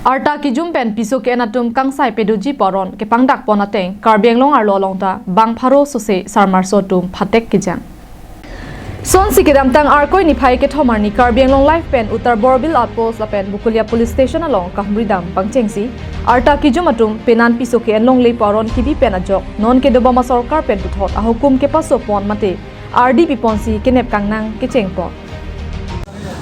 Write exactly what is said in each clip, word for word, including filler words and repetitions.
Arta kijum pen piso ke-en atum kangsai pedoji pu aron kepangdak pon ateng Karbi Anglong arlo along ta bang pharo sose sarmarso atum phatek kejang. Sonsi kedamtang Arkoi niphai kethom arni Karbi Anglong Live pen Uttar Borbil Outpost lapen Bokolia Police Station along kahumri dam pangchengsi arta kijum atum penan piso ke-en longle pu aron kebi pen ajok non kedobom asorkar pen puthot ahukum kepaso pon mate ardi piponsi kenep kangnang kecheng pon.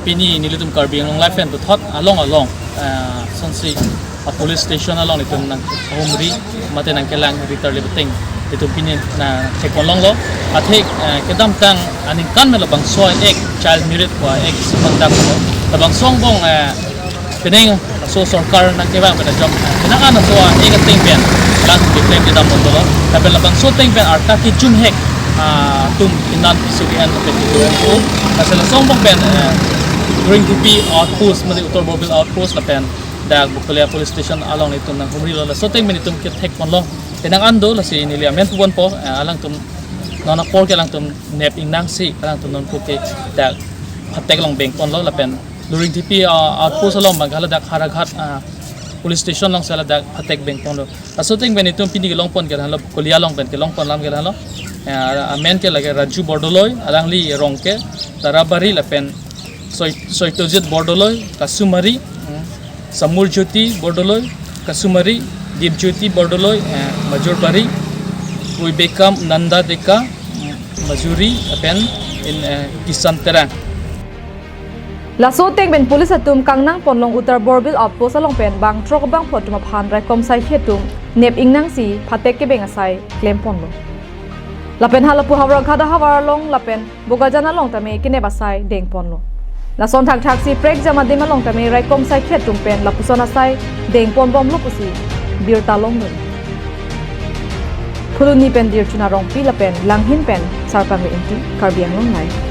Pini nelitum Karbi Anglong Live pen puthot along along, eh, sonsi a police station along nelitum nangkahumri mate nangkelang ritar le beteng nelitum pini nangthek pon longlo. Athe, eh, kedamtang aningkan me labangso a-act, child marriage pu a-act si pangdaklo. Labangso angbong, eh, penang laso sorkar nangkevang pen ajok, eh, penang an laso a-act ateng pen alang keklem kedam pon dolo. Lapen labangso ateng pen arta kijum hek, ah, atum penan piso ke-en pen kedo. Laso laso angbong pen, eh, Luringthepi Outpost mate Uttar Borbil Outpost lapen dak Bokolia Police Station along nelitum nanghumrilo. Laso ateng pen nelitum kethek pon long. Penang an do lasi neli amen pu ponpo, eh, alangtum non apor ke alangtum nep ingnangsi alangtum non pu ke dak phatek along beng ponlo lapen Luringthepi, ah, Outpost along bang ke hala dak Howraghat, ah, Police Station alongsi hala dak phatek beng ponlo. Laso ateng pen nelitum pini kelong pon ke lahenlo, Bokolia along pen kelong pon alam ke lahenlo. Eh, amen ke lake Raju Bordoloi, alangli arong ke Tarabari lapen Soi-, Soitojit Bordoloi, Kasumari, hmm, Samur Jyoti Bordoloi, Kasumari, Dip Jyoti Bordoloi, eh, Majurbari, Uibekam Nanda Deka, hmm, Majuri, lapen in, eh, Kisan Terang. Laso ateng pen police atum kangnang pon long Uttar Borbil Outpost along pen bang throk bang pho atum aphan raikom saikhi atum nep ingnangsi phatek kebeng asai klem ponlo. Lapen halapu Howraghat ahavar along lapen Bokajan along tame kenep asai deng ponlo. Lason thakthak si prekjam adim along tame raikom saikhi atum pen lapuson asai deng pon bomlo pusi birta longdun. Phuloni pen Dirchuna Rongpi lapen Langhin pen Sarpang Ingti, Karbi Anglong Live.